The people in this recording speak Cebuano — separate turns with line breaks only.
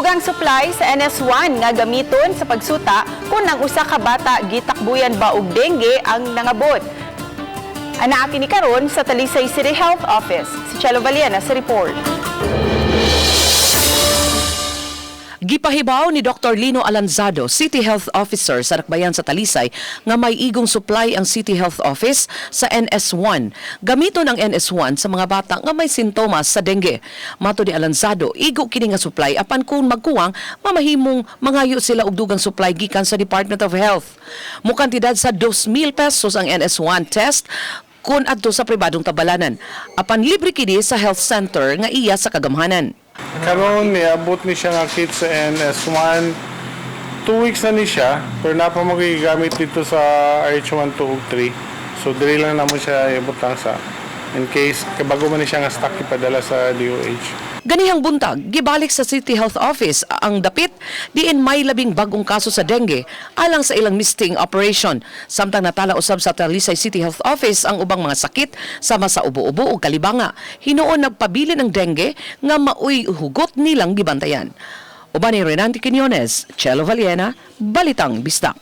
Dugang supply sa NS1 nga gamiton sa pagsuta kung ang usa ka bata gitakbuyan ba og dengue ang nangabot. Anaa kini karon sa Talisay City Health Office. Si Chelo Valiena sa report.
Gipahibaw ni Dr. Lino Alanzado, City Health Officer sa Dakbayan sa Talisay, nga may igong supply ang City Health Office sa NS1. Gamiton ang NS1 sa mga bata nga may sintomas sa dengue. Matod ni Alanzado, igo kini nga supply apan kung magkuwang, mamahimong mangayo sila og dugang supply gikan sa Department of Health. Mukantidad sa 2,000 pesos ang NS1 test kun adto sa pribadong tabalanan. Apan libre kini sa health center nga iya sa kagamhanan.
Karon niabot ni siya nga kit sa NS1. 2 weeks na ni siya, pero napa mo gigamit dito sa RH1, 2 ug 3. So dili lang namo siya ibutang sa in case kay bago man ni siya nga stock ipadala sa DOH.
Ganihang buntag, gibalik sa City Health Office ang dapit diin may 10 bagong kaso sa dengue alang sa ilang misting operation. Samtang natala usab sa Talisay City Health Office ang ubang mga sakit sama sa ubo-ubo ug kalibanga. Hinuon nagpabilin ang dengue nga maoy hugot nilang gibantayan. Uban ni Renante Quiñones, Chelo Valiena, Balitang Bisdak.